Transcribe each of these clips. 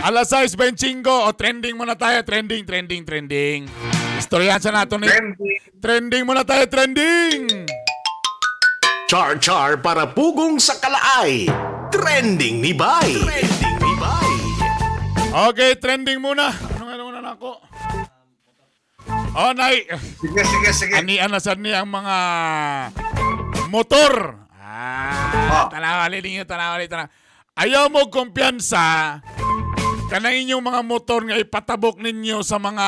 Alas 6:25, o trending muna tayo. Trending, trending, trending. Istoryahan sa nato ni. Trending. Trending muna tayo, trending! Char Char para pugong sa kalaay. Trending ni Bay. Trending ni Bay. Okay, trending muna. Ano nga muna na ako? Oh, nay. Sige, sige, sige. Anian na sad ni ang mga motor. Ah, Ah. tanawa ninyo, tanawa tanawa. Ayaw mo kumpiyansa kanang inyong mga motor nga ipatabok ninyo sa mga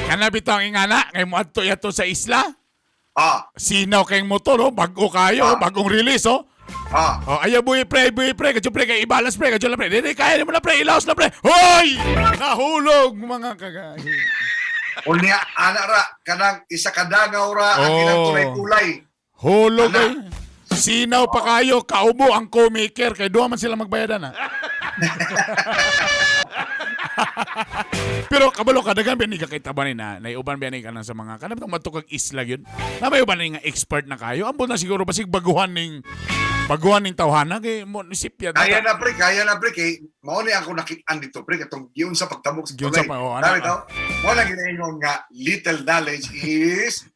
kana bitaw ang ingana ngay moadto yato sa isla. Sinaw kayong motor oh, bag-o kayo, oh, bagong release oh. Oh, ayaw buhi pre, buhi pre, kadyo pre, kay i-balance pre, kadyo lang pre. Dili kaya mo na pre, ilaos na pre. Hoy! Nahulog mga kagahi. Unya, ana ra, kanang isa ka dangaw ra, ang ilang tulay-tulay. Hulog Ana. ay. Sinaw pa kayo, kaubo ang co-maker kay duha man sila magbayadan ha. Pero kabalo ka dagan biya ni kakita ba ni na naiuban biya ni ka sa mga kanang bitong matukag isla yun. Na may uban ni nga expert na kayo. Ambot na siguro basig baguhan ning tawhana kay mo isip ya. Kaya na pre, kaya na pre kay mao ni ako nakitaan dito pre katong giun sa pagtabok sa Giun tulay. sa oh, ano, Dami to. Mao lang ginaingon nga little knowledge is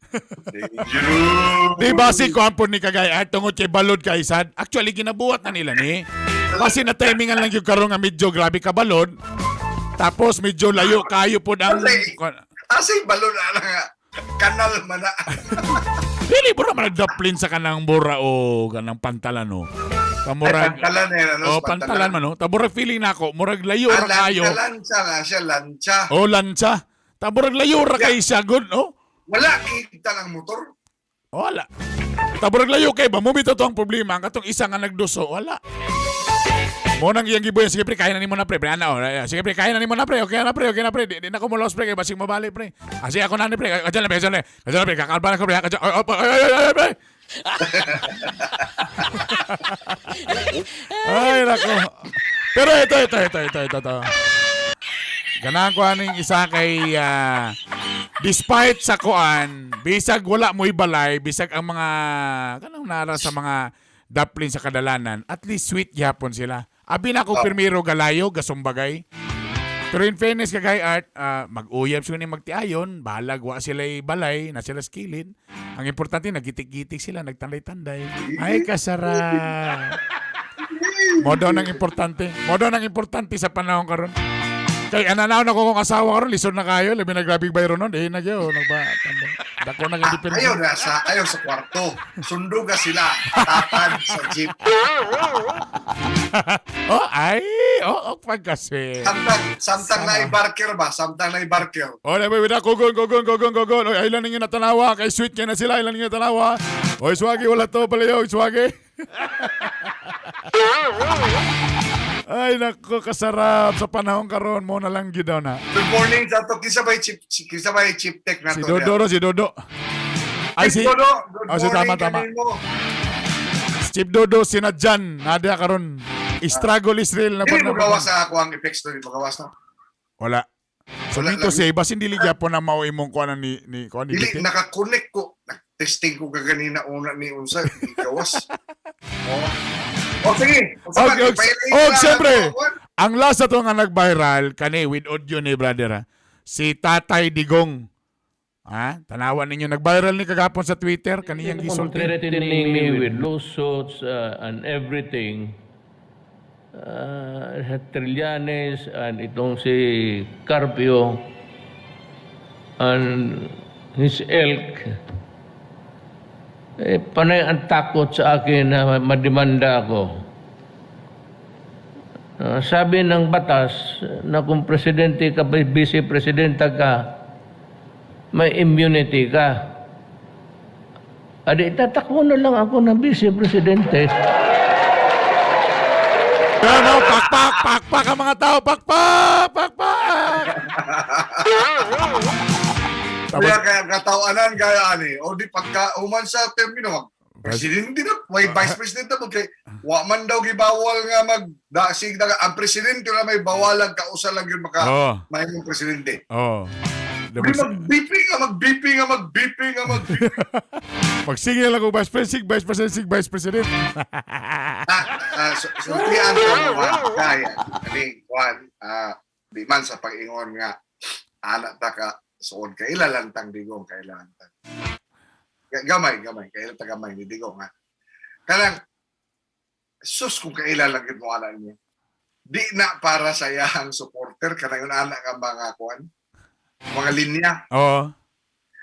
dangerous. Di ba si kuan po ni Kagay ay tungod kay balod kay sad. Actually ginabuhat na nila ni. Kasi na timingan lang yung karon nga medyo grabe ka balod. Tapos medyo layo kayo pod ang Kasi- Asay balon na nga kanal man na. Dili bura man nagdaplin sa kanang bura o kanang pantalan o. Ay, Pamurag pantalan eh, ano, Oh, pantalan man oh. Taburag feeling nako, murag layo Ah, ra kayo. lancha, lancha na siya, lancha. Oh, lancha. Taburag layo ra kay siya good, oh. Wala kita ng motor. Wala. Taburag layo kay ba mo bitaw to ang problema ang katong isa nga nagduso, wala. Mo nang iyang gibuyan sige pre, kaya na nimo na pre, pre ana oh. Sige pre, kaya na nimo na pre, okay na pre, okay na pre. Di na ko mo pre kay basig mabali pre. Ah, sige ako na ni pre. Kadyan na pre, kadyan na. Kadyan na pre, kakalba na ko pre. Kadyan. Ay, ay, ay, ay, ay, pre. Ay, nako. Pero ito, ito, ito, ito, ito, ito. Ganahan ko aning isa kay despite sa kuan, bisag wala mo'y balay, bisag ang mga kanang nara sa mga daplin sa kadalanan, at least sweet gyapon sila. Abi na ako pirmiro galayo, gasumbagay. Pero in fairness kay Art, mag-uyab sila ni magtiayon, balag wa sila balay, na sila skilid. Ang importante nagitik-gitik sila, nagtanday-tanday. Ay kasara. Mo daw nang importante. Mo daw nang importante sa panahon karon. Kay ananaw na ko kung asawa karon lisod na kayo, labi na grabing bayro nun, eh nagyo nagba tanday. Dako na Ah, independent. ayaw sa kwarto. Sunduga sila. Tatad sa jeep. Oh, ay, oh, oh pagkaswe. Samtang na i-barker ba? Samtang na i-barker. Oh, labi wala kugon kugon kugon kugon. Oy, ay lang ninyo natanawa kay sweet kay na sila, ay lang ninyo natanawa. Oy, swagi wala to pala swagi. Ay nako kasarap sa panahon karon mo na lang gyud daw na. Good morning sa to. Kinsa bay chip tech na Si to? Dodo ro, si Dodo. Ay Chief si Dodo, good Oh, si tama morning tama. kanimo. Chief Dodo sinadyan nadia karon. Struggle is real na Dili na mo gawas sa ako ang effects to, di mo gawas no. Wala. So Wala dito lang. say basin dili gyapon na mao imong kuan ni kuan ni Dili Bitin. nakakonect ko. Nag-testing ko kaganina una ni unsa, di gawas. Oh. Oh, sige. Unsa man, Okay, okay. ipailay Oh, na siyempre. ato, kuwan. Ang last na to nga nag-viral kani with audio ni brother ha. Si Tatay Digong. Ha? Tanawan ninyo nag-viral ni kagapon sa Twitter kaniyang gisulti. Threatening me with lawsuits and everything. Trillanes and itong si Carpio and his ilk. Eh, panay ang takot sa akin na mademanda ako. Sabi ng batas na kung presidente ka, vice presidente ka, may immunity ka. Adi, tatakbo na lang ako ng vice presidente. Pero pakpak pakpak ang mga tao, pakpak pakpak. Tapos Kaya kaya katawanan kaya ani. O di pagka human sa termino presidente na, may vice president na kay wa man daw gibawal nga mag dasig da, ang presidente na may bawalan kausa lang yun maka Oh. mahimong presidente. Oh. Di mag-BP nga, mag-BP nga, mag-BP nga, mag-BP. Magsige lang ko vice president, vice president, vice president. Ah, Sultian ka mo ha, kaya. Kani, kuan, di man sa pag-ingon nga, anak ta ka, suod ka, ilalantang Digong, kailangan. Gamay, gamay, kaila ta gamay ni Digong ha. Kanang, sus kung kaila lang gid mo ana niya. Di na para sa iyang supporter, kanang yun ana nga mga kuan, mga linya.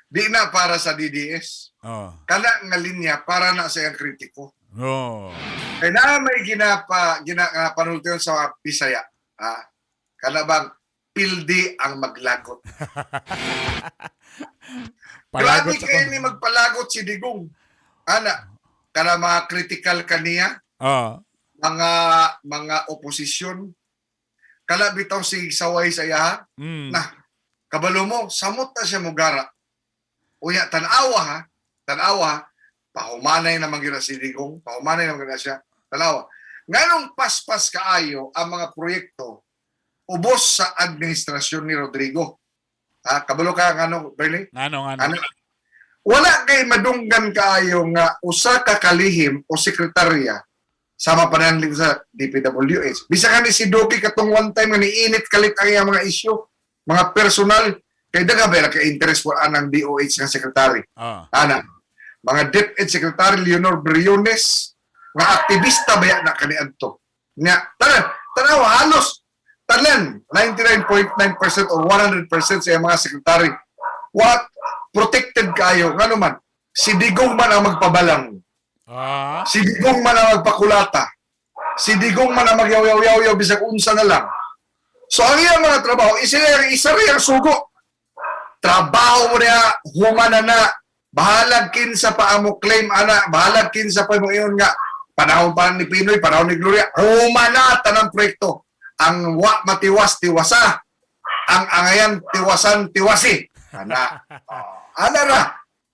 Di na para sa DDS. Kana nga linya para na sa iyang kritiko. Kaya na may ginapa, gina, nga panultiyon sa Bisaya. Ah, kana bang pildi ang maglagot. Palagot Grabe sa kayo ni magpalagot si Digong. Ana, kana mga critical kaniya, mga mga oposisyon. Kana bitaw si saway sa iya, Na. Kabalo mo, samot na siya mugara. Uya, tanawa ha, tanawa ha, pahumanay naman gyud na si Digong, pahumanay naman gyud na siya, tanawa. Nganong paspas kaayo ang mga proyekto ubos sa administrasyon ni Rodrigo? Ha, kabalo ka ngano, Bernie? Ngano, ngano? Ano? Wala kay madunggan kaayo nga usa ka kalihim o sekretarya sama pananlig sa DPWH. Bisa ka ni si Duki katong one time nga niinit kalit ang iyang mga issue, mga personal, kay daga ba kay interest wa anang DOH nga sekretary. Ana, mga DepEd Secretary Leonor Briones, mga aktivista ba na kaniadto. Nya, tanan, tanaw halos tanan 99.9% or 100% sa iyang mga sekretary. What protected kayo ngano man si Digong man ang magpabalang. Si Digong man ang magpakulata. Si Digong man ang magyaw-yaw-yaw bisag unsa na lang. So ang iyang mga trabaho, isa isa rin ang sugo. Trabaho mo niya, humana na, bahalag kinsa pa ang mo claim ana, bahalag kinsa pa mo iyon nga panahon pa ni Pinoy, panahon ni Gloria, humana tanang proyekto. Ang wa matiwas tiwasa, ang angayan tiwasan tiwasi. Ana. Oh, ana ra.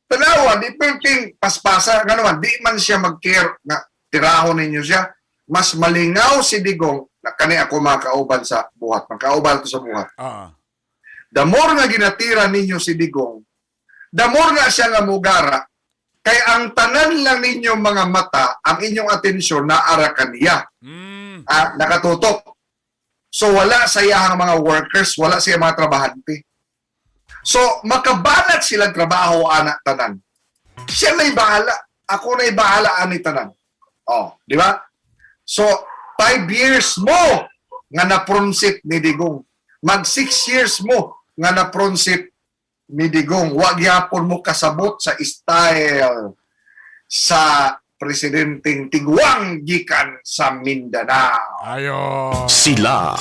Tanawa, di perting paspasa, nga naman, di man siya mag-care na tirahon ninyo siya. Mas malingaw si Digong na kani ako makauban sa buhat. Makauban ko sa buhat. The more nga ginatira ninyo si Digong, the more nga siya nga mugara, kay ang tanan lang ninyo mga mata, ang inyong atensyon naara kaniya. Ah, nakatutok. So wala sa iyahang mga workers, wala sa iyang mga trabahante. So makabanat silang trabaho ana tanan. Siya na'y bahala. Ako na'y bahala ani tanan. Oh, di ba? So 5 years mo nga napronsit ni Digong. Mag 6 years mo nga napronsit ni Digong. Wag yapon mo kasabot sa style sa presidenteng tigwang gikan sa Mindanao. Ayo. Sila.